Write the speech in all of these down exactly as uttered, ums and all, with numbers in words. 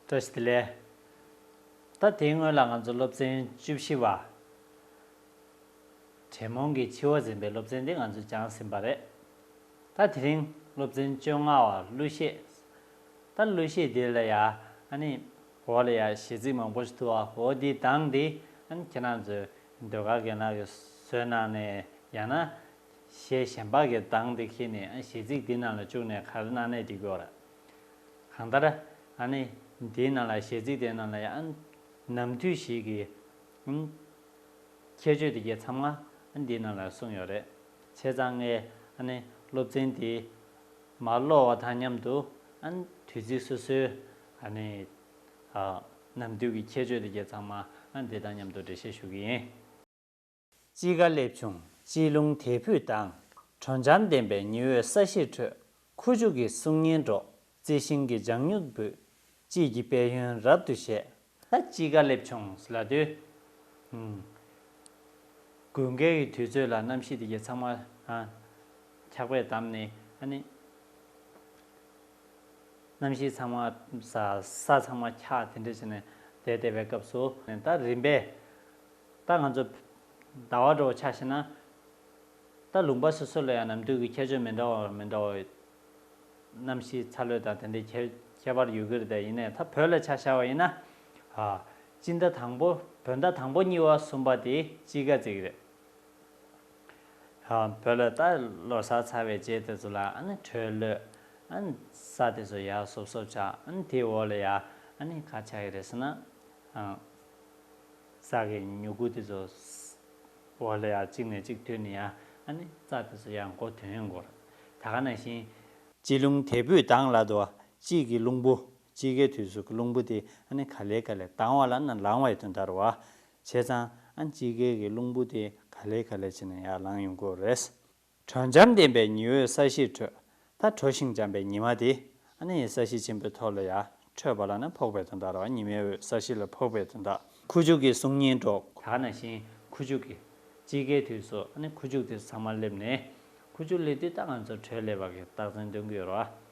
བཀྲ་ཤིས་བདེ་ལེགས། ད་དེའི་སྔོན་ལ་ང་ཚོ་སློབ་ཚན་བཅུ་བཞི་པ། དྲེད་མོང་གི་འཆི་བ་འཛིན་པའི་སློབ་ཚན་འདི་ང་ཚོས་སྦྱངས་ཟིན་པ་རེད། ད་དེ་རིང་སློབ་ཚན་བཅོ་ལྔ་པ་གླུ་གཞས། ད་གླུ་གཞས་འདི་ལ་ཡ་ཨ་ནི་འོག་ལ་ཡ་གཞས་ཚིག་མང་པོ་ཞིག་འདུག་པ། འོ་འདིའི་གདངས་འདི་ཨ་ནི་ཁྱེད་རང་ཚོས་ཟློས་གར་རྒན་ལགས་ཀྱིས་བཟོས་གནང་ནས། ཡང་ན་གཞས་གཞན་པ་གི་གདངས་འདི་འཁྱེར་ནས་ཨ་གཞས་ཚིག་འདི་ནང་ལ་བཅུག་ནས་ག་རེ་གནང་ནའི་འགྲིག་གི་ཡོད་རེད། གང་ལྟར་ཨ་ནི་འདིའི་ནང་ལ་གཞས་ཚིག་དེའི་ནང་ལ་ཡང་ཨ་ནམ་དུས་ཤིག་གི་ཨ་ཁྱད་ཆོས་དེ་གའི་ཚང་མ་ཨ་འདིའི་ནང་ལ་གསུངས་ཡོད་རེད། བྱས་ཙང་ངས་ཨ་ནི་སློབ་ཚན་འདི་མར་ཀློག་པ་དང་མཉམ་དུ་ཨ་དུས་ཚིགས་སོ་སོའི་ཨ་ནི་ཨ་ནམ་དུས་ཀྱི་ཁྱད་ཆོས་དེ་གའི་ཚང་མ་ཨ་འདི་དང་མཉམ་དུ་འགྲེལ་བཤད་ཞུ་གི་ཡིན། དཔྱིད་ཀ་སླེབས་བྱུང་དཔྱིད་རླུང་དལ་བུས་ལྡང་། དྲོ་འཇམ་ལྡན་པའི་ཉི་འོད་ས་གཞིར་འཕྲོས། ཁུ་བྱུག་གི་གསུང་སྙན་སྒྲོག་རྩི་ཤིང་གི་ལྗང་མྱུག་འབུད། དཔྱིད་ཀྱི་དཔལ་ཡོན་རབ་ཏུ་བཞད། ད་དཔྱིད་ཀ་སླེབས་བྱུང་ལབ་དུས། ཨུམ། དགུན་ཁའི་དུས་ཚོད་ལ་གནམ་གཤིས་དེ་གའི་ཚང་མ་ཨ་འཁྱག་པས་བསྡམས་ནས་ཨ་ནི། གནམ་གཤིས་ཚང་མ་ས་ས་ཚང་མ་འཁྱག་དེ་འདྲ་བྱས་ནས་བསྡད་བསྡད་པའི་སྐབས་སུ། ད་རིམ་པས་ད་ང་ཚོ་ཟླ་བ་འདྲ་བོ་ཆ་བཞག་ན། ད་ལུང་པ་སོ་སོ་ལ་ཡང་ནམ་དུས་ཀྱི་ཁྱད་ཆོས་མི་འདྲ་བ་མི་འདྲ་བ། གནམ་གཤིས་འཚར་ལོངས་དང་དེ་འདྲའི་ཁྱད་ཁྱད་པར་ཡོད་ཀྱི་རེད། དེ་ཡིན་ནའི་ད་བོད་ལ་ཆ་བཞག་པ་ཡིན་ན། ཨ། སྤྱི་ཟླ་དང་པོ་བོད་ཟླ་དང་པོ་གཉིས་པ་གསུམ་པ་དེ་དཔྱིད་ཀ་བརྩི་གི་རེད། ཨ། བོད་ལ་ད་ལོ་གསར་ཚར་བའི་རྗེས་དེ་ཚོ་ལ་ཨ་ནི་དྲོད་ལོད། ཨ་ནི་ས་དེ་ཚོ་ཡར་སོབ་སོབ་ཆགས། ཨ་ནི་དེའི་འོག་ལ་ཡ་ཨ་ནི་ག་ཆགས་ཀྱི་རེད་ཟེར་ན། ཨ། ས་གི་མྱུ་གུ་དེ་ཚོ་འོག་ལ་ཡ་གཅིག་ནས་གཅིག་མཐུད་ནས་ཡ་ཨ་ནི་རྩྭ་དེ་ཚོ་ཡར་འགོ་ཐོན་ཡོང་གི་རེད། ད་ག་ནང་བཞིན། དཔྱིད་རླུང་དལ་བུས་ལྡང་ལབ་འདུག་པ། དཔྱིད་ཀྱི་རླུང་བུ། དཔྱིད་ཀའི་དུས་སུ་གི་རླུང་བུ་དེ་ཨ་ནི་ག་ལེ་ག་ལེ་ལྡང་བ་ལབ་ན་ལངས་པའི་དོན་དག་རེད་པ། བྱས་ཙང་ཨ་དཔྱིད་ཀའི་གི་རླུང་བུ་དེ་ག་ལེ་ག་ལེ་བྱས་ནས་ཡར་ལངས་ཡོང་གི་རེད། དྲོ་འཇམ་ལྡན་པའི་ཉི་འོད་ས་གཞིར་འཕྲོས། ད་དྲོ་ཞིང་འཇམ་པའི་ཉི་མ་དེ་ཨ་ནི་ས་གཞི་ཆེན་པོའི་ཐོག་ལ་ཡར་འཕྲོས་པ་ལབ་ན་ཕོག་པའི་དོན་དག་རེད་པ། ཉི་མའི་འོད་ས་གཞི་ལ་ཕོག་པའི་དོན་དག་ཁུ་བྱུག་གི་གསུང་སྙན་སྒྲོག་ད་ག་ནང་བཞིན་ཁུ་བྱུག་གི་དཔྱིད་ཀའི་དུས་སུ་ཨ་ནི་ཁུ་བྱུག་དེ་ཚང་མ་སླེབས་ནས། ཁུ་བྱུག་སླེབས་དུས་ད་ང་ཚོ་དྲོད་སླེབས་པ་གི་རྟགས་མཚན་སྟོན་གྱི་ཡོད་རེད་པ།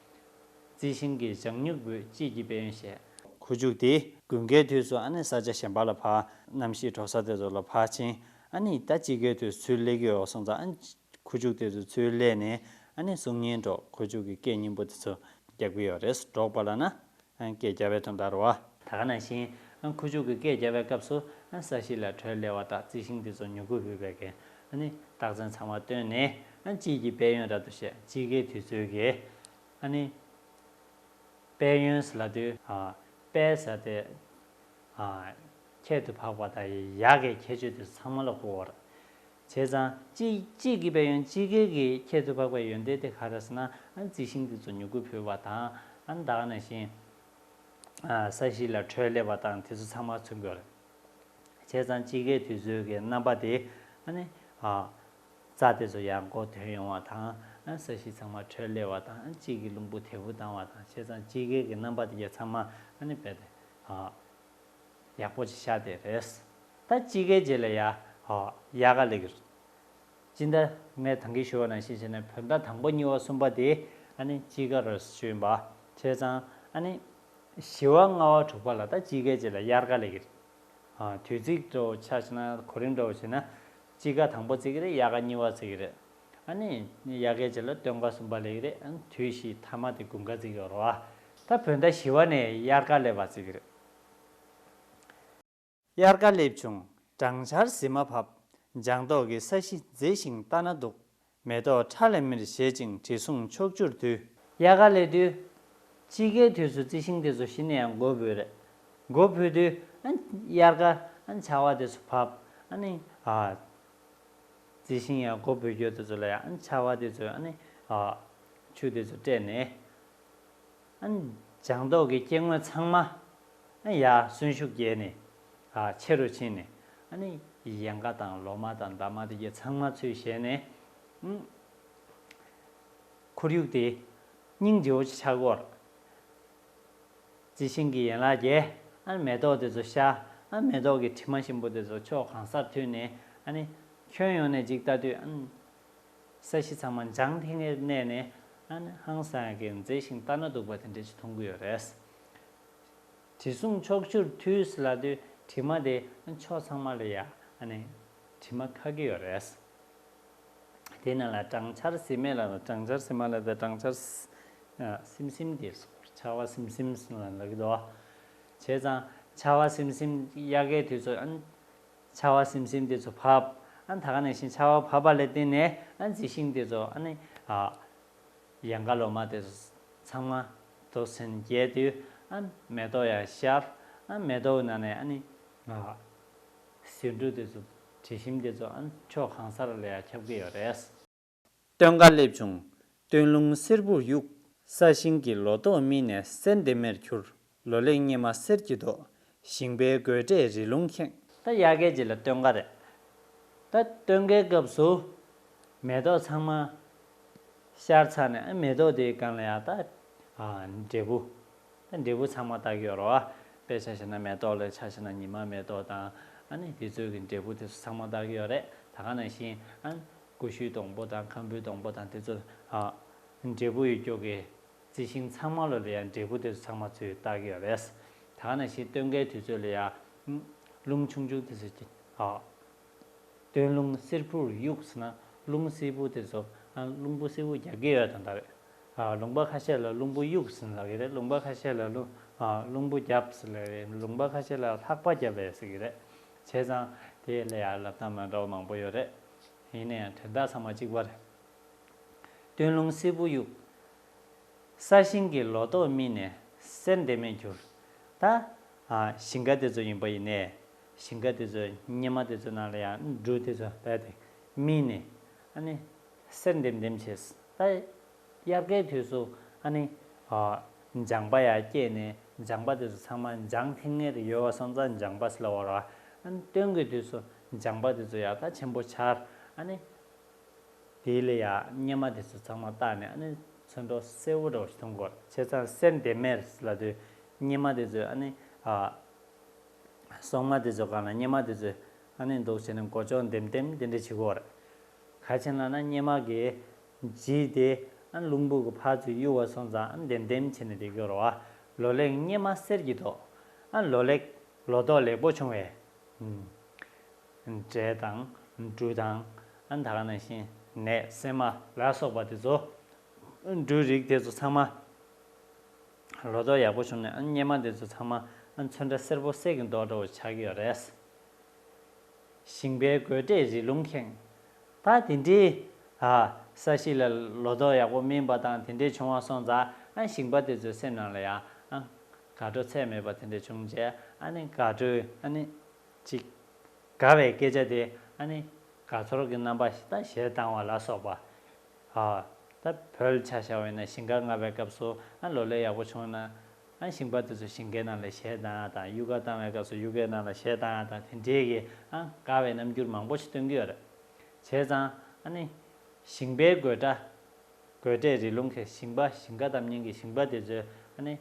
རྩི་ཤིང་གི་ལྗང་མྱུག་འབུད། དཔྱིད་ཀྱི་དཔལ་ཡོན་བཞད། ཁུ་བྱུག་དེ་དགུན་ཁའི་དུས་སུ་ཨ་ནི་ས་ཆ་གཞན་པ་ལ་ཕར་གནམ་གཤིས་དྲོ་ས་དེ་ཚོ་ལ་ཕར་ཕྱིན། ཨ་ནི་ད་དཔྱིད་ཀའི་དུས་སུ་ཚུར་སླེབས་ཀྱི་ཡོད་སོང་ཙང་། ཨ་ནི་ཁུ་བྱུག་དེ་ཚོ་ཚུར་སླེབས་ནས་ཨ་ནི་གསུང་སྙན་སྒྲོག་ཁུ་བྱུག་གི་སྐད་སྙན་པོ་དེ་ཚོ་རྒྱག་གི་ཡོད་རེད། སྒྲོག་པ་ལབ་ན་ཨ་སྐད་རྒྱབ་པའི་དོན་དག་རེད་པ། ད་ག་ནང་བཞིན་ཨ་ཁུ་བྱུག་གི་སྐད་རྒྱབ་པའི་སྐབས་སུ་ཨ་ས་གཞི་ལ་དྲོད་སླེབས་པ་དང་རྩི་ཤིང་དེ་ཚོ་མྱུ་གུ་འབུས་པའི་གི་ཨ་ནི་རྟགས་མཚན་ཚང་མ་སྟོན་ནས། ཨ་དཔྱིད་ཀྱི་དཔལ་ཡོན་རབ་ཏུ་བཞད། དཔྱིད་ཀའི་དུས་ཚོད་ཀྱི་ཨ་ནི་དཔལ་ཡོན་ཟེར་ལབ་དུས། ཨ། དཔལ་ཟེར་དེ། ཨ། ཁྱད་དུ་འཕགས་པ་དང་ཡག་གི་ཁྱད་ཆོས་དེ་ཚང་མ་ལ་གོ་བར། བྱས་ཙང་དཔྱིད་དཔྱིད་ཀྱི་དཔལ་ཡོན། དཔྱིད་ཀའི་གི་ཁྱད་དུ་འཕགས་པའི་ཡོན་ཏན་དེ་ག་རེ་ཟེར་ན། ཨ་རྩི་ཤིང་དེ་ཚོ་མྱུ་གུ་འབུས་པ་དང་། ཨ་ད་ག་ནང་བཞིན། ཨ་ས་གཞི་ལ་དྲོད་སླེབས་པ་དང་དེ་ཚོ་ཚང་མ་མཚོན་གྱི་ཡོད་རེད། བྱས་ཙང་དཔྱིད་ཀའི་དུས་ཚོད་ཀྱི་རྣམ་པ་དེ་ཨ་ནི་ཨ་རྩྭ་དེ་ཚོ་ཡར་འགོ་ཐོན་ཡོང་བ་དང་། ཨ་ས་གཞི་ཚང་མ་དྲོད་སླེབས་པ་དང་། ཨ་དཔྱིད་ཀྱི་རླུང་བུ་དལ་བུ་ལྡང་བ་དང་། བྱས་ཙང་དཔྱིད་ཀའི་གི་རྣམ་པ་དེ་གའི་ཚང་མ་ཨ་ནི་རྦད་དེ་ཨ་ཡག་པོ་ཅིག་ཤར་བསྡད་རེད། ད་དཔྱིད་ཀའི་རྗེས་ལ་ཡ་ཨ་དབྱར་ཁ་སླེབས་ཀྱི་རེད། སྤྱི་ཟླ་ངས་ད་གིན་ཞུས་པ་ནང་བཞིན་བྱས་ན་བོད་ཟླ་དང་པོ་གཉིས་པ་གསུམ་པ་དེ་ཨ་ནི་དཔྱིད་ཀ་རེད་ཞུས་ཡིན་པ། བྱས་ཙང་ཨ་ནི་བཞི་པ་ལྔ་པ་དྲུག་པ་ལ་ད་དཔྱིད་ཀའི་རྗེས་ལ་དབྱར་ཁ་སླེབས་ཀྱི་རེད། ཨ་དུས་ཚིགས་འདྲ་བོ་ཆ་བཞག་ན། གོ་རིམ་འདྲ་བོ་བྱས་ན། དཔྱིད་ཀ་དང་པོ་བརྩི་གི་རེད། དབྱར་ཁ་གཉིས་པ་བརྩི་གི་རེད། ཨ་ནི་དབྱར་ཁའི་རྗེས་ལ་སྟོན་ཁ་གསུམ་པ་སླེབས་ཀྱི་རེད། ཨ་ནི་དུས་བཞི་མཐའ་མ་དེ་དགུན་ཁ་བརྩི་གི་ཡོད་རེད་པ། ད་བོད་ཟླ་བཞི་པ་ནས་དབྱར་ཁ་སླེབས་པ་བརྩི་གི་རེད། དབྱར་ཁ་སླེབས་བྱུང་། སྦྲང་ཆར་ཟིལ་མ་བབས། ལྗང་མདོག་གི་ས་གཞི་མཛེས་ཤིང་ལྟ་ན་སྡུག་མེ་ཏོག་ཁྲ་ལམ་མེར་བཞད་ཅིང་དྲི་བསུང་ཕྱོགས་བཅུར་འདུས། དབྱར་ཁ་སླེབས་དུས། དཔྱིད་ཀའི་དུས་སུ་རྩི་ཤིང་དེ་ཚོ་གཞི་ནས་ཡང་མགོ་འབུས་རེད། མགོ་འབུས་དུས་ཨ་དབྱར་ཁ་ཨ་ཆར་པ་དེ་ཚོ་བབས། ཨ་ནི་ཨ་རྩི་ཤིང་ཡང་མགོ་འབུས་རྒྱུ་དེ་ཚོ་ལ་ཡང་ཨ་ཆར་པ་དེ་ཚོས་ཨ་ནི་ཨ་ཆུ་དེ་ཚོ་སྤྲད་ནས། ཨ་ནི་ལྗང་མདོག་གི་སྐྱེ་དངོས་ཚང་མ་ཨ་ཡར་གསོན་ཤུགས་རྒྱས་ནས། ཨ་ཆེ་རུ་ཕྱིན་ནས། ཨ་ནི་ཡལ་ག་དང་ལོ་མ་དང་འདབ་མ་དེ་གའི་ཚང་མ་ཚུར་བཞད་ནས། ཨ་ཁོར་ཡུག་དེ་སྙིང་རྗེ་པོ་ཅིག་ཆགས་ཀྱི་ཡོད་རེད། རྩི་ཤིང་གི་ཡན་ལག་རྒྱས། ཨ་ནི་མེ་ཏོག་དེ་ཚོ་ཤར། ཨ་ནི་མེ་ཏོག་གི་དྲི་མ་ཞིམ་པོ་དེ་ཚོ་ཕྱོགས་གང་སར་འཐུལ་ནས། ཨ་ནི་ཁྱོན་ཡོངས་ནས་ཅིག་ལྟ་དུས། ཨ་ནི་ས་གཞི་ཚང་མ་ལྗང་ཐིང་ངེར་གནས་ནས། ཨ་ནི་ཧང་སང་གི་མཛེས་ཤིང་ལྟ་ན་སྡུག་པ་དེ་འདྲ་ཅིག་མཐོང་གི་ཡོད་རེད། དྲི་བསུང་ཕྱོགས་བཅུར་འཐུལ་ཟེར་ལབ་དུས་དྲི་མ་དེ་ཕྱོགས་ཚང་མ་ལ་ཡ་ཨ་ནི་དྲི་མ་ཁ་གི་ཡོད་རེད། དེ་ནང་ལ་སྦྲང་ཆར་བསིལ་མེད་ལ་སྦྲང་ཆར་བསིལ་མ་ལ་དེ་སྦྲང་ཆར་སིམ་སིམ་དེ་ཆར་བ་སིམ་སིམ་ལ་ལབ་ཀྱི་འདུག་བྱས་ཙང་ཆར་བ་སིམ་སིམ་དབྱར་ཁའི་དུས་ཚོད་ཨ་ནི་ཆར་བ་སིམ་སིམ་དེ་ཚོ་བབས། ཨ་ནི་ད་ག་ནང་བཞིན་ཆར་བ་བབས་པ་ལ་བརྟེན་ནས་ཨ་ནི་རྩི་ཤིང་དེ་ཚོ་ཨ་ནི་ཨ་ཡལ་ག་ལོ་མ་དེ་ཚོ་ཚང་མ་དུག་སྲིན་རྒྱས་དུས་ཨ་ནི་མེ་ཏོག་ཡང་ཤར། ཨ་ནི་མེ་ཏོག་ནང་ནས་ཨ་ནི་ཨ་ཟེའུ་འབྲུ་དེ་ཚོ་དྲི་ཞིམ་དེ་ཚོ་ཨ་ནི་ཕྱོགས་གང་སར་ལ་ཡང་ཁྱབ་ཀྱི་ཡོད་རེད། སྟོན་ཁ་སླེབས་བྱུང་། སྟོན་རླུང་བསེར་བུར་གཡུག །ས་ཞིང་གི་ལོ་ཏོག་སྨིན་ནས་གསེར་ལྡེམ་མེར་གྱུར། ལོ་ལེགས་སྙེ་མ་གསེར་གྱི་མདོག །ཞིང་པའི་དགོད་སྒྲས་རི་ལུང་ཁེངས། ད་དབྱར་ཁའི་རྗེས་ལ་སྟོན་ཁ་རེད། ད་སྟོན་ཁའི་སྐབས་སུ་མེ་ཏོག་ཚང་མ་ཤར་ཚར་ནས་ཨ་མེ་ཏོག་དེའི་སྒང་ལ་ཡང་ད་ཨ་འབྲས་བུ། ད་འབྲས་བུ་ཚང་མ་བཏགས་ཀྱི་ཡོད་རེད་བ། དཔེ་ཆ་བཞག་ན་མེ་ཏོག་ལ་ཆ་བཞག་ན་ཉི་མ་མེ་ཏོག་དང་ཨ་ནི་དེ་ཚོའི་གི་འབྲས་བུ་དེ་ཚོ་ཚང་མ་བཏགས་ཀྱི་ཡོད་རེད། ད་ག་ནང་བཞིན་ཨ་ཀུ་ཤུའི་སྡོང་པོ་དང་ཁམ་བུའི་སྡོང་པོ་དང་དེ་ཚོ་ཨ་འབྲས་བུ་ཡོད་རྒྱུ་གི་རྩི་ཤིང་ཚང་མ་ལ་ལ་ཡང་འབྲས་བུ་དེ་ཚོ་ཚང་མ་ཚུར་བཏགས་ཀྱི་ཡོད་རེད། ད་ག་ནང་བཞིན་སྟོན་ཁའི་དུས་ཚོད་ལ་ཡང་རླུང་ཆུང་ཆུང་དེ་ཚོ་ཨ། སྟོན་རླུང་བསེར་བུར་གཡུག་ཟེར་ན་རླུང་བསེར་བུ་དེ་ཚོ་ཨ་རླུང་བུ་བསེར་བུ་རྒྱག་གི་ཡོད་དང་ད་རེད། ཨ་ལུང་པ་ཁ་ཤས་ལ་རླུང་བུ་གཡུག་ཟེར་ལབ་ཀྱི་རེད། ལུང་པ་ཁ་ཤས་ལ་རླུང་ཨ་རླུང་བུ་རྒྱབ་ཟེར་ལབ་ཀྱི་རེད། ལུང་པ་ཁ་ཤས་ལ་ལྷགས་པ་རྒྱབ་པས་ཟེར་གྱི་རེད། བྱས་ཙང་དེ་ལ་ཡང་ལབ་སྟངས་མ་འདྲ་བ་མང་པོ་ཡོད་རེད། ཡིན་ན་ཡང་དོན་དག་ཚང་མ་གཅིག་པ་རེད། སྟོན་རླུང་བསེར་བུ་གཡུག །ས་ཞིང་གི་ལོ་ཏོག་སྨིན་ནས་གསེར་ལྡེམ་མེར་གྱུར། ད་ཨ་ཞིང་ཁ་དེ་ཚོ་ཡིན་པ་ཡིན་ནས་ཞིང་ཁ་དེ་ཚོའི་སྙེ་མ་དེ་ཚོའི་ནང་ལ་ཡང་འབྲུ་དེ་ཚོ་རྦད་དེ་སྨིན་ནས་ཨ་ནི་གསེར་ལྡེམ་ལྡེམ་བྱས། ད་དབྱར་ཁའི་དུས་སུ་ཨ་ནི་ཨ་ལྗང་པ་ཡང་སྐྱེས་ནས་ལྗང་པ་དེ་ཚོ་ཚང་མ་ལྗང་ཐིང་ངེར་ཡོད་པ་སོང་ཙང་ལྗང་པ་ཟེར་ལབ་པ་རེད། ཨ་ནི་སྟོན་གྱི་དུས་སུ་ལྗང་པ་དེ་ཚོ་ཡང་ད་ཆེན་པོ་འཆར། ཨ་ནི། དེ་ལ་ཡང་སྙེ་མ་དེ་ཚོ་ཚང་མ་བཏགས་ནས་ཨ་ནི་ཚོན་མདོག་སེར་པོ་འདྲ་བོ་ཞིག་མཐོང་གི་ཡོད་རེད། བྱས་ཙང་གསེར་ལྡེམ་མེར་ལབ་དུས་སྙེ་མ་དེ་ཚོས་ཨ་ནི་ཨ་སོག་མ་དེ་ཚོ་སྒང་ལ་སྙེ་མ་དེ་ཚོས་ཨ་ནི་འདུག་བྱས་ནས་མགོ་ལྕོག་ལྡེམ་ལྡེམ་དེ་འདྲ་བྱེད་ཀྱི་ཡོད་རེད། ག་རེ་བྱས་ན་ན་སྙེ་མ་གི་ལྗིད་དེ་ཨ་ནི་རླུང་བུ་གི་ཕར་ཚུར་གཡུག་པ་སོང་ཙང་ཨ་ནི་ལྡེམ་ལྡེམ་བྱས་ནས་བསྡད་ཀྱི་ཡོད་རེད་བ། ལོ་ལེགས་སྙེ་མ་གསེར་གྱི་མདོག །ཨ་ལོ་ལེགས་ལོ་ཏོག་ལེགས་པོ་བྱུང་བས། འབྲས་དང་འབྲུ་དང་ཨ་ནི་ད་ག་ནང་བཞིན་ནས་སྲན་མ་ལ་སོགས་པ་དེ་ཚོ་འབྲུ་རིགས་དེ་ཚོ་ཚང་མ་ལོ་ཏོག་ཡག་པོ་བྱུང་ནས་ཨ་ནི་སྙེ་མ་དེ་ཚོ་ཚང་མ་ཨ་ནི་ཚོན་ཁྲ་སེར་པོ་གསེར་གྱི་མདོག་འདྲ་བོ་ཆགས་ཀྱི་ཡོད་རེད། ཞིང་པའི་དགོད་སྒྲས་རི་ལུང་ཁེངས། ད་དེ་འདྲའི་ཨ་ས་གཞི་ལ་ལོ་ཏོག་ཡག་པོ་སྨིན་པ་དང་དེ་འདྲའི་བྱུང་བ་སོང་ཙང་ཨ་ཞིང་པ་དེ་ཚོའི་སེམས་ནང་ལ་ཡང་ཨ་དགའ་སྤྲོ་ཚད་མེད་པ་དེ་འདྲ་བྱུང་རྗེས་ཨ་ནི་དགའ་སྤྲོའི་ཨ་ནི་ཅིག་དགའ་བའི་སྐད་ཆ་དེ་ཨ་ནི་དགའ་ཚོར་གྱི་རྣམ་པ་ཞིག་ད་གཞས་བཏང་བ་ལ་སོགས་པ། ཨ་ད་བོད་ཆ་བཞག་པ་ཡིན་ན་ཞིང་ཁ་རྔ་བའི་སྐབས་སུ་ཨ་ལོ་ལེགས་ཡག་པོ་བྱུང་ན་ཨ་ཞིང་པ་དེ་ཚོ་ཞིང་ཁའི་ནང་ལ་གཞས་བཏང་ཡག་དང་གཡུལ་ཁ་བཏང་བའི་སྐབས་སུ་གཡུལ་ཁའི་ནང་ལ་གཞས་བཏང་ཡག་དང་དེ་འདྲའི་གི་ཨ་དགའ་བའི་རྣམ་འགྱུར་མང་པོ་ཞིག་སྟོན་གྱི་ཡོད་རེད། བྱས་ཙང་ཨ་ནི་ཞིང་པའི་དགོད་སྒྲ། དགོད་སྒྲས་རི་ལུང་ཁེངས། ཞིང་པ་ཞིང་ཁ་བཏབ་མཁན་གྱི་ཞིང་པ་དེ་ཚོས་ཨ་ནི་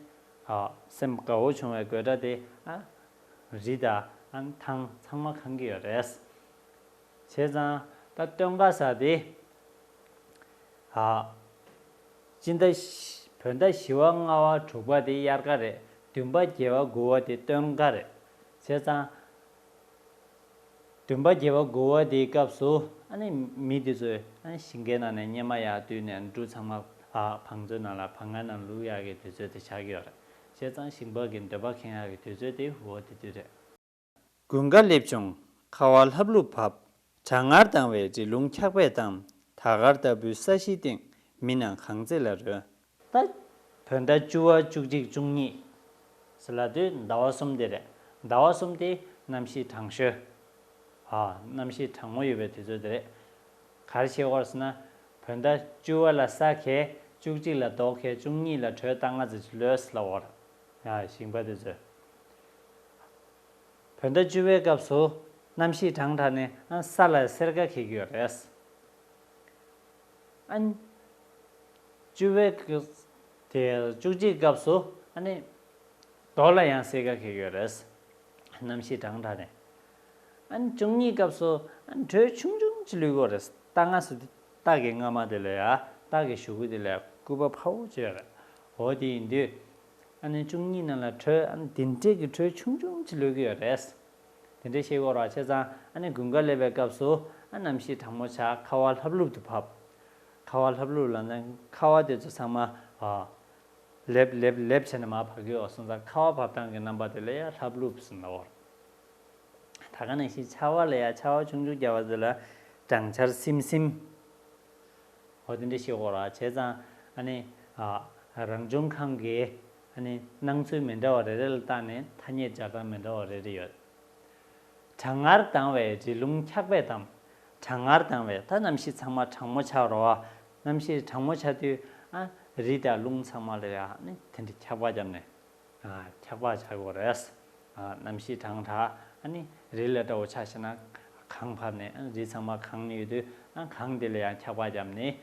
ཨ་སེམས་དགའ་བོ་བྱུང་བའི་དགོད་སྒྲ་དེ་ཨ་རི་དང་ཨ་ནི་ཐང་ཚང་མ་གང་གི་ཡོད་རེད། བྱས་ཙང་ད་སྟོན་ཁ་ཟེར་དེ་ཨ་སྤྱི་ཟླ་བཞི་བོད་ཟླ་བཞི་པ་ལྔ་པ་དྲུག་པ་དེ་དབྱར་ཁ་རེད། བདུན་པ་བརྒྱད་པ་དགུ་པ་དེ་སྟོན་ཁ་རེད། བྱས་ཙང་། བདུན་པ་བརྒྱད་པ་དགུ་པ་དེའི་སྐབས་སུ་ཨ་ནི་མི་དེ་ཚོས་ཨ་ནི་ཞིང་ཁའི་ནང་ནས་སྙེ་མ་ཡར་བཏུས་ནས་འབྲུ་ཚང་མ་ཨ་བང་མཛོད་ནང་ལ་བང་ང་ནང་བླུག་ཡག་གི་དུས་ཚོད་དེ་ཆགས་ཀྱི་ཡོད་རེད། བྱས་ཙང་ཞིང་པ་གི་འདོད་པ་ཁེངས་ཡག་གི་དུས་ཚོད་དེ་འོ་དེ་དུས་རེད། དགུན་ཁ་སླེབས་བྱུང་། ཁ་བ་ལྷབ་ལྷུབ་བབས། གྲང་ངར་ལྡང་བའི་རི་ལུང་འཁྱག་པས་གཏམས། དར་དཀར་ལྟ་བུའི་ས་གཞིའི་སྟེང་། མི་རྣམས་གངས་འཛེགས་ལ་རོལ། ད་བོད་ཟླ་བཅུ་པ་བཅུ་གཅིག་བཅུ་གཉིས་ཟེར་ལབ་དུས་ཟླ་བ་གསུམ་དེ་རེད། ཟླ་བ་གསུམ་དེ་གནམ་གཤིས་གྲང་ཤོས། ཨ་གནམ་གཤིས་གྲང་མོ་ཡོད་པའི་དུས་ཚོད་དེ་རེད། ག་རེ་བྱེད་ཀྱི་ཡོད་རེད་ཟེར་ན། བོད་ཟླ་བཅུ་པ་ལ་ས་གས། བཅུ་གཅིག་ལ་རྡོ་གས། བཅུ་གཉིས་ལ་དྲོད་རྟ་རྔ་ཙམ་ཅིག་ལོས་ལབ་ཀྱི་ཡོད་རེད། ཨ་ཞིང་པ་དེ་ཚོས། བོད་ཟླ་བཅུ་པའི་སྐབས་སུ་གནམ་གཤིས་གྲང་དྲགས་ནས་ཨ་ས་ལ་སེར་ཀ་འཁེལ་གྱི་ཡོད་རེད། ཨ་ནི་བཅུ་པའི་སྐབས་དེ་བཅུ་གཅིག་སྐབས་སུ་ཨ་ནི་རྡོ་ལ་ཡང་སེར་ཀ་འཁེལ་གྱི་ཡོད་རེད། གནམ་གཤིས་གྲང་དྲགས་ནས། ཨ་ནི་བཅུ་གཉིས་སྐབས་སུ་ཨ་ནི་དྲོད་ཆུང་ཆུང་ཅིག་ལུས་ཀྱི་ཡོད་རེད། རྟ་རྔ་ཟེར་དུས་རྟ་གི་རྔ་མ་དེ་ལ་ཡ་རྟ་གི་གཞུ་གུ་དེ་ལ་ཡ་སྐུད་པ་ཕ་བོ་ཅིག་ཡོད་རེད། འོ་དེ་ཡིན་དུས། ཨ་ནི་བཅུ་གཉིས་ནང་ལ་དྲོད། ཨ་ནི་དེ་འདྲས་ཀྱི་དྲོད་ཆུང་ཆུང་ཅིག་ལུས་ཀྱི་ཡོད་རེད། དེ་འདྲས་ཤེས་དགོས་ར། བྱས་ཙང་ཨ་ནི་དགུན་ཁ་སླེབས་པའི་སྐབས་སུ་ཨ་གནམ་གཤིས་གྲང་མོ་ཆགས། ཁ་བ་ལྷབ་ལྷུབ་ཏུ་བབས། ཁ་བ་ལྷབ་ལྷུབ་ལབ་ན་ཁ་བ་དེ་ཚོ་ཚང་མ་ཨ་ལེབ་ལེབ་ལེབ་བྱས་ནས་མར་བབས་ཀྱི་ཡོད་སོང་ཙང་ཁ་བ་བབས་སྟངས་ཀྱི་རྣམ་པ་དེ་ལ་ཡ་ལྷབ་ལྷུབ་ཟེར་ནོ། ད་ག་ནང་བཞིན་ཆར་པ་ལ་ཡ་ཆར་པ་ཆུང་ཆུང་བརྒྱབ་པ་དེ་ལ་སྦྲང་ཆར་སིམ་སིམ། འོ་དེ་འདྲ་ཤེས་དགོས་ར། བྱས་ཙང་ཨ་ནི་ཨ་རང་བྱུང་ཁམས་ཀྱི་ཨ་ནི་སྣང་ཚུལ་མི་འདྲ་བ་རེ་རེ་ལ་བརྟེན་ནས་ཐ་སྙད་སྦྱར་སྟངས་མི་འདྲ་བ་རེ་རེ་ཡོད། གྲང་ངར་ལྡང་བའི་རི་ཀླུང་འཁྱག་པས་གཏམས། གྲང་ངར་ལྡང་བའི། ད་གནམ་གཤིས་ཚང་མ་གྲང་མོ་ཆགས་རོ། གནམ་གཤིས་གྲང་མོ་ཆགས་དུས་ཨ་རི་དང་ཀླུང་ཚང་མ་ལ་ཡ་ཨ་ནི་དེ་འདྲ་འཁྱག་པ་བརྒྱབ་ནས། ཨ་འཁྱག་པ་ཆགས་ཀྱི་ཡོད་རེད། ཨ་གནམ་གཤིས་གྲང་དྲགས་ཨ་ནི་རི་ལ་འདྲ་བོ་ཆ་བཞག་ན་གངས་བབས་ནས་ཨ་རི་ཚང་མ་གངས་ནས་ཡོད་དུས་ཨ་གངས་དེ་ལ་ཡང་འཁྱག་པ་བརྒྱབ་ནས་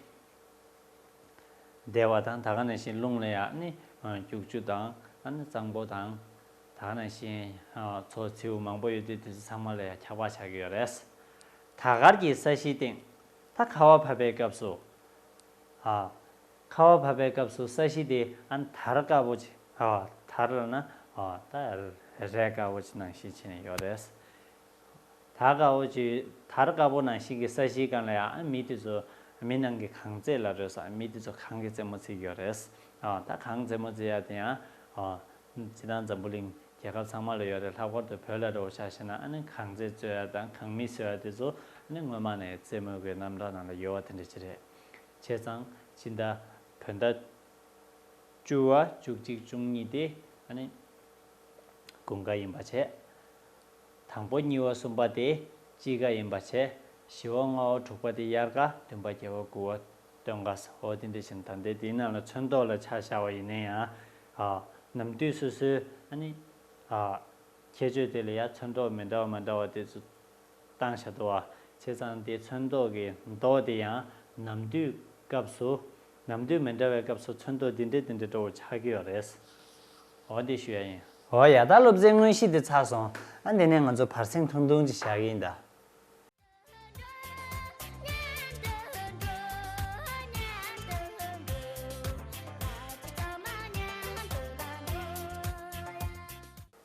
བསྡད་པ་དང་། ད་ག་ནང་བཞིན་རླུང་ལ་ཡང་ཨ་ནི་ཨ་རྒྱུག་ཆུ་དང་ཨ་ནི་གཙང་པོ་དང་། ད་ག་ནང་བཞིན་ཨ་མཚོ་མཚེའུ་མང་པོ་ཡོད་དུས་དེ་ཚོ་ཚང་མ་ལ་ཡང་འཁྱག་པ་ཆགས་ཀྱི་ཡོད་རེད། དར་དཀར་གྱི་ས་གཞིའི་སྟེང་། ད་ཁ་བ་བབས་པའི་སྐབས་སུ། ཨ། ཁ་བ་བབས་པའི་སྐབས་སུ་ས་གཞི་དེ་ཨ་ནི་དར་དཀར་པོ་ཅིག་ཨ། དར་ལབ་ན་ཨ་ད་རས་དཀར་པོ་ཅིག་ནང་བཞིན་བྱས་ནས་ཡོད་རེད། དར་དཀར་པོ་ཅིག་དར་དཀར་པོ་ནང་བཞིན་གྱི་ས་གཞིའི་སྒང་ལ་ཡང་ཨ་མི་དེ་ཚོ་མི་ནང་གི་གངས་རྫས་ལ་རོལ་ས། མི་དེ་ཚོ་གངས་ཀྱི་རྩེད་མོ་རྩེ་གི་ཡོད་རེད། ཨ་ད་གངས་རྩེད་མོ་རྩེ་ཡ་དེ་ཡང་ཨ། སྤྱིར་བཏང་འཛམ་བུ་གླིང་རྒྱལ་ཁབ་ཚང་མ་ལ་ཡོད་རེད། ལྷག་པར་དུ་བོད་ལ་འདྲ་བོ་ཆ་བཞག་ན་ཨ་ནི་གངས་རྫས་རྩོལ་ཡ་དང་གངས་མི་རྩོལ་ཡ་དེ་ཚོ་ཨ་ནི་སྔོན་མ་ནས་རྩེད་མོ་གི་རྣམ་གྲངས་ནང་ལ་ཡོད་པ་དེ་འདྲ་ཅིག་རེད། བྱས་ཙང་སྤྱི་ཟླ་བོད་ཟླ་བཅུ་པ་བཅུ་གཅིག་བཅུ་གཉིས་དེ་ཨ་ནི་དགུན་ཁ་ཡིན་པ་བྱས། དང་པོ་གཉིས་པ་གསུམ་པ་དེ་དཔྱིད་ཁ་ཡིན་པ་བྱས། བཞི་པ་ལྔ་པ་དྲུག་པ་དེ་དབྱར་ཁ། བདུན་པ་བརྒྱད་པ་དགུ་པ་སྟོན་ཁ་ཟེར། འོ་དེ་འདྲ་བཞིན་ད་ལྟའི་དེའི་ནང་ལ་ཚོན་མདོག་ལ་ཆ་བཞག་པ་ཡིན་ན་ཡང་། ཨ། ནམ་དུས་སོ་སོའི་ཨ་ནི། ཨ། ཁྱད་ཆོས་དེ་ལ་ཡང་ཚོན་མདོག་མི་འདྲ་བ་མི་འདྲ་བ་དེ་ཚོ་བཏང་བཞག་འདུག་པ། བྱས་ཙང་དེ་ཚོན་མདོག་གི་མདོག་དེ་ཡང་ནམ་དུས་སྐབས་སུ། ནམ་དུས་མི་འདྲ་བའི་སྐབས་སུ་ཚོན་མདོག་འདི་འདྲ་འདི་འདྲ་འདྲ་བོ་ཆགས་ཀྱི་ཡོད་རེད། འོ་འདི་ཞུ་ཡ་ཡིན། འོ་ཡ། ད་སློབ་ཚན་དངོས་གཞི་འདི་ཚར་སོང་། ཨ་འདི་ནས་ང་ཚོ་བར་གསེང་ཐུང་ཐུང་ཅིག་བཞག་གི་ཡིན་ད།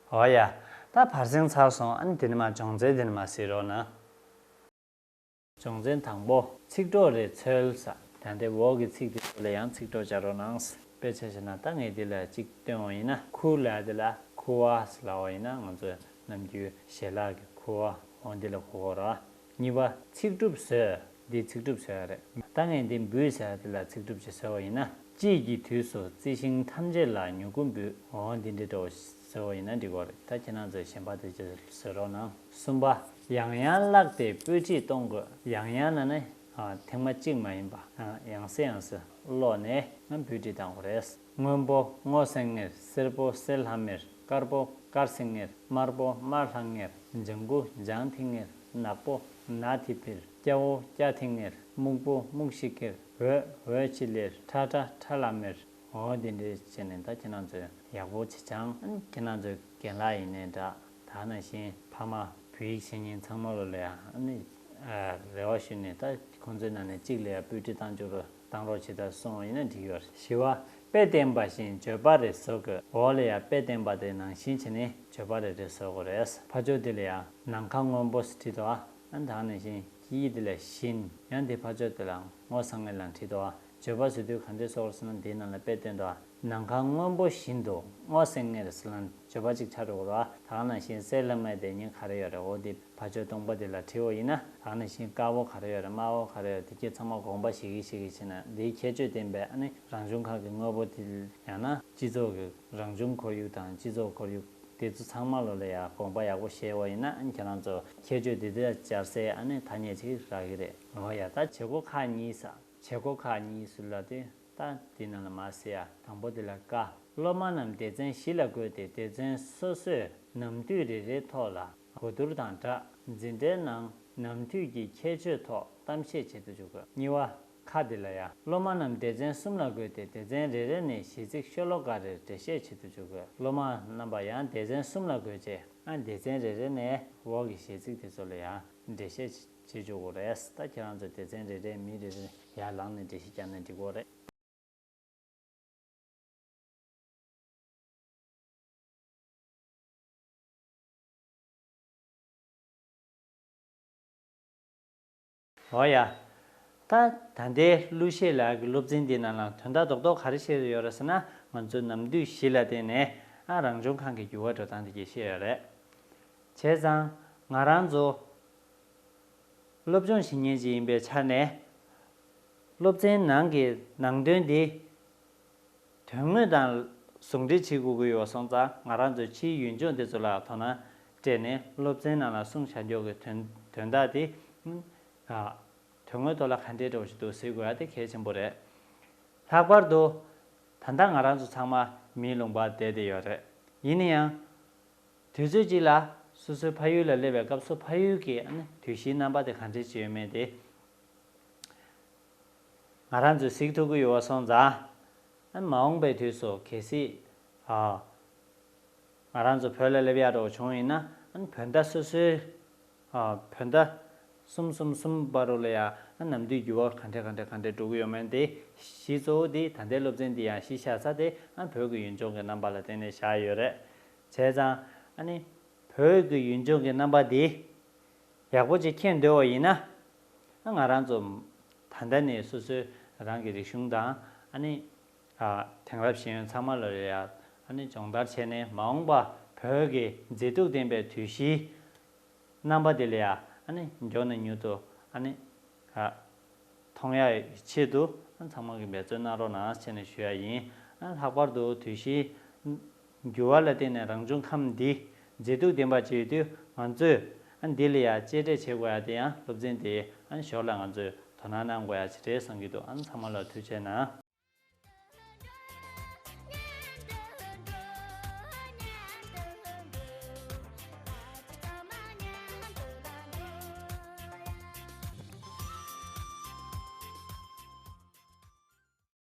འོ་ཡ། ད་བར་གསེང་ཚར་སོང་། ཨ་ནི་དེ་ནས་མར་སྦྱོང་ཚན་དེ་ནས་མར་གཟིགས་རོགས་གནང་། སྦྱོང་ཚན་དང་པོ། ཚིག་གྲོགས་རེ་འཚོལ་ཟེར། ད་ལྟའི་འོག་གི་ཚིག་དེ་ཚོ་ལ་ཡང་ཚིག་གྲོགས་སྦྱར་རོགས་གནང་། དཔེ་ཆ་བཞག་ན་ད་ངས་འདི་ལ་གཅིག་སྟོན་པ་ཡིན་ན། ཁུ་ལབ་ཡ་དེ་ལ་ཁུ་བ་ཟེར་ལབ་པ་ཡིན་ན། ང་ཚོས་ནམ་རྒྱུན་ཞལ་ལག་གི་ཁུ་བ། འོ་འདི་ལ་གོ་དགོས་རེད། གཉིས་པ། ཚིག་གྲུབ་བཟོས། འདི་ཚིག་གྲུབ་བཟོས་ཡ་རེད། ད་ངས་འདི་འབུལ་ཟེར་ཡ་དེ་ལ་ཚིག་གྲུབ་ཅིག་བཟོས་པ་ཡིན་ན། དཔྱིད་ཀྱི་དུས་སུ་རྩི་ཤིང་ཐམས་ཅད་ལ་མྱུ་གུ་འབུལ། འོ་འདི་འདྲ་འདྲ་བོ་བཟོས་པ་ཡིན་ན་འགྲིག་གི་རེད། ད་ཁྱེད་རང་ཚོས་གཞན་པ་དེ་ཅིག་བཟོ་རོགས་གནང་། གསུམ་པ། ཡང་ཡང་བཀླགས་ཏེ་སྤོས་དྲིས་གཏོང་དགོས། ཡང་ཡང་ལབ་ན། ཨ། ཐེངས་མ་གཅིག་མ་ཡིན་པ། ཨ། ཡང་སེ་ཡང་སེ་ཀློག་ནས་ང་སྤོས་དྲིས་བཏང་དགོས་རེད། སྔོན་པོ་སྔོ་སེང་ངེར། སེར་པོ་གསེར་ལྷམ་མེར། དཀར་པོ་དཀར་སེང་ངེར། དམར་པོ་དམར་ལྷང་ངེར། ལྗང་གུ་ལྗང་ཐིང་ངེར། ནག་པོ་ནག་ཐིབས་པེར། སྐྱ་བོ་སྐྱ་ཐིང་ངེར། སྨུག་པོ་སྨུག་ཤི་ཀེར། འོད་འོད་ཆི་ལེར། ཁྲ་ཁྲ་ཁྲ་ལམ་མེར། འོ་འདི་འདྲས་བྱས་ནས་ད་ཁྱེད་རང་ཚོས་ཡག་པོ་བྱེད་ཅིང་། ཁྱེད་རང་ཚོའི་རྒན་ལགས་ཡིན་ནའི་འདྲ། ད་ནང་བཞིན་ཕ་མ་བོད་ཡིག་ཤེས་མཁན་ཚང་མ་ལོ་ལ་ཡང་ཨ་ནི་ཨ་རེ་བ་ཞུས་ནས། ད་ཁོང་ཚོའི་ནང་ནས་གཅིག་ལ་ཡང་སྤོས་དྲིས་བཏང་ཆོག་རོགས། བཏང་རོགས་བྱེད་ད་གསུངས་པ་ཡིན་ན་འགྲིག་ཡོད་རེད། བཞི་པ། དཔེ་བསྟན་པ་བཞིན་བརྗོད་པ་རེ་བཟོ་དགོས། འོག་ལ་ཡང་དཔེ་བསྟན་པ་དེ་ནང་བཞིན་བྱས་ནས་བརྗོད་པ་རེ་རེ་བཟོ་དགོས་རེད། ཕར་ཕྱོགས་དེ་ལ་ཡང་ནམ་མཁའ་སྔོན་པོ་ཟེར་བྲིས་འདུག་པ། ཨ་ནི་ད་ག་ནང་བཞིན་དཀྱིལ་དེ་ལ་བཞིན། ཡང་དེ་ཕར་ཕྱོགས་དེ་ལ་སྔོ་སེང་ངེར་ལབ་བྲིས་འདུག་པ། བརྗོད་པ་བཟོ་དུས་ག་འདྲས་བཟོ་དགོས་ཟེར་ན། དེའི་ནང་ལ་དཔེ་བསྟན་འདུག་པ། ནམ་མཁའ་སྔོན་པོ་བཞིན་དུ་སྔོ་སེང་ངེར་ཟེར་ལབ་བརྗོད་པ་གཅིག་ཆགས་འགྲོ་གི་རེད་པ། ད་ག་ནང་བཞིན་གསེར་ལྷམ་མེར་དེ་ཉིད་ག་རེ་ཡོད་རེད། འོ་དེ་ཕར་ཕྱོགས་སྟོང་པ་དེ་ལ་བྲིས་པ་ཡིན་ན། ད་ག་ནང་བཞིན་དཀར་པོ་ག་རེ་ཡོད་རེད། དམར་པོ་ག་རེ་ཡོད་རེད། དེ་གྱད་ཚང་མ་དགོངས་པ་བཞེས་ཀྱི་བཞེས་ཀྱི་བྱས་ན། དེའི་ཁྱད་ཆོས་ལྡན་པའི་ཨ་ནི་རང་བྱུང་ཁམས་ཀྱི་དངོས་པོ་དེ། ཡང་ན་སྤྱི་ཚོགས་ཀྱི་རང་བྱུང་ཁོར་ཡུག་དང་སྤྱི་ཚོགས་ཁོར་ཡུག་དེ་ཚོ་ཚང་མ་ལོ་ལ་ཡང་དགོངས་པ་ཡག་པོ་བཞེས་པ་ཡིན་ན། ཨ་ནི་ཁྱེད་རང་ཚོ་ཁྱད་ཆོས་དེ་དག་སྦྱར་སའི་ཨ་ནི་ཐ་སྙད་ཅིག་རག་གི་རེད། འོ་ཡ། ད་བྱེད་སྒོ་ཁག་གཉིས་ཟེར། བྱེད་སྒོ་ཁག་གཉིས་ཟེར་ལབ་དུས་ད་དེ་ནང་ལ་མར་གཟིགས་ཡ། དང་པོ་དེ་ལ་ཀ། སློབ་མ་རྣམས་སྡེ་ཚན་བཞི་ལ་བགོས་ཏེ། སྡེ་ཚན་སོ་སོས་ནམ་དུས་རེ་རེའི་ཐོག་ལ་གོ་བསྡུར་དང་སྦྲགས། འཛིན་གྲྭའི་ནང་ནམ་དུས་ཀྱི་ཁྱད་ཆོས་ཐོག་གཏམ་བཤད་བྱེད་དུ་འཇུག་དགོས། གཉིས་པ། ཁ་དེ་ལ་ཡ། སློབ་མ་རྣམས་སྡེ་ཚན་གསུམ་ལ་བགོས་ཏེ། སྡེ་ཚན་རེ་རེ་ནས་གཞས་ཚིག་ཤོ་ལོ་ཀ་རེར་འགྲེལ་བཤད་བྱེད་དུ་འཇུག་དགོས། སློབ་མ་རྣམ་པ་ཡང་སྡེ་ཚན་གསུམ་ལ་བགོས་རྗེས། ཨ། སྡེ་ཚན་རེ་རེ་ནས་འོག་གི་གཞས་ཚིག་དེ་ཚོ་ལ་ཡང་འགྲེལ་བཤད་བྱེད་འཇུག་དགོས་རེད། ད་ཁྱེད་རང་ཚོ་སྡེ་ཚན་རེ་རེའི་མི་རེ་རེ་ཡར་ལངས་ནས་འགྲེལ་བཤད་བརྒྱབ་ན་འགྲིག་གི་རེད། འོ་ཡ། ད་ད་ལྟའི་གླུ་གཞས་ལ་གི་སློབ་ཚན་འདི་ནང་ལ་དོན་དག་རྡོག་རྡོག་ག་རེ་བཤད་ཡོད་རེད་ཟེར་ན། ང་ཚོའི་ནམ་དུས་བཞི་ལ་བརྟེན་ནས་ཨ་རང་བྱུང་ཁམས་ཀྱི་འགྱུར་བ་འགྲོ་སྟངས་དེ་གྱད་བཤད་ཡོད་རེད། བྱས་ཙང་ང་རང་ཚོ་སློབ་སྦྱོང་བྱེད་མཁན་ཅིག་ཡིན་པའི་ཆ་ནས། སློབ་ཚན་ནང་གི་ནང་དོན་འདི་དོན་དངོས་དང་ཟུང་འབྲེལ་བྱེད་དགོས་ཀྱི་ཡོད་སོང་ཙང་། ང་རང་ཚོའི་ཕྱིའི་ཡུལ་ལྗོངས་དེ་ཚོ་ལ་དོ་སྣང་སྤྲད་ནས་སློབ་ཚན་ནང་ལ་གསུངས་བཞག་རྒྱུ་གི་དོན་དོན་དག་དེ་ཨ་དོན་དངོས་ཐོག་ལ་ག་འདྲའི་འདྲ་བོ་ཞིག་འདུག་གཟིགས་དགོས་ཡ་དེ་གལ་ཆེན་པོ་རེད། ལྷག་པར་དུ་ད་ལྟ་ང་རང་ཚོ་ཚང་མ་མིའི་ལུང་པར་བསྡད་བསྡད་ཡོད་རེད། ཡིན་ན་ཡང་དུས་ཚོད་གཅིག་ལ་སོ་སོའི་ཕ་ཡུལ་ལ་སླེབས་པའི་སྐབས་སུ་ཕ་ཡུལ་གྱི་ཨ་ནི་དུས་བཞིའི་རྣམ་པ་དེ་ག་འདྲ་ཅིག་ཡོད་མེད་དེ་ང་རང་ཚོས་གཟིགས་ཐུབ་ཀྱི་ཡོད་པ་སོང་ཙང་། ཨ་ནི་མ་འོངས་པའི་དུས་སུ་གལ་སྲིད་ཨ་ང་རང་ཚོ་བོད་ལ་སླེབས་ཡག་འདྲ་བོ་བྱུང་ཡིན་ན། ཨ་ནི་བོད་ཟླ་སོ་སོའི་ཨ་བོད་ཟླ་གསུམ་གསུམ་གསུམ་བར་དུ་ལ་ཡང་ཨ་ནམ་དུས་འགྱུར་བ་ག་འདྲ་ག་འདྲ་ག་འདྲ་འགྲོ་གི་ཡོད་མེད་དེ་གཞི་གཙོ་བོ་དེ་ད་ལྟའི་སློབ་ཚན་འདི་ཡང་གཞི་བཞག་ས་དེ་ཨ་བོད་ཀྱི་ཡུལ་ལྗོངས་ཀྱི་རྣམ་པ་ལ་བརྟེན་ནས་བཞག་ཡོད་རེད། བྱས་ཙང་ཨ་ནི་བོད་ཀྱི་ཡུལ་ལྗོངས་ཀྱི་རྣམ་པ་འདི་ཡག་པོ་ཅིག་མཁྱེན་འདོད་པ་ཡིན་ན། ཨ་ང་རང་ཚོ་ད་ལྟ་ནས་སོ་སོའི་རང་གི་རིག་གཞུང་དང་ཨ་ནི་ཨ་དེང་རབས་ཤེས་ཡོན་ཚང་མ་ལ་ཡ་ཨ་ནི་སྦྱོང་བརྡར་བྱས་ནས། མ་འོངས་པ་བོད་ཀྱི་མཛེས་སྡུག་ལྡན་པའི་དུས་བཞིའི་རྣམ་པ་དེ་ལ་ཡ་ཨ་ནི་མགྱོགས་ནས་མྱུར་དུ་ཨ་ནི་ཨ་མཐོང་ཡག་ཆེད་དུ་ཨ་ཚང་མ་གིས་འབད་བརྩོན་གནང་རོགས་གནང་ཞེས་ནས་ཞུ་ཡ་ཡིན། ཨ་ལྷག་པར་དུ་དུས་བཞིའི་འགྱུར་བ་ལ་བརྟེན་ནས་རང་བྱུང་ཁམས་འདི་མཛེས་སྡུག་ལྡན་པ་བྱེད་དུས། ང་ཚོས་ཨ་འདི་ལ་ཡ་གཅེས་སྤྲས་བྱེད་དགོས་ཡ་དེ་ཡང་སློབ་ཚན་དེའི་ཨ་ཞོར་ལ་ང་ཚོས་དོ་སྣང་གནང་དགོས་ཡ་ཅིག་རེད་བསམ་གྱི་འདུག་ཨ་ཚང་མ་ལ་ཐུགས་རྗེ་གནང་།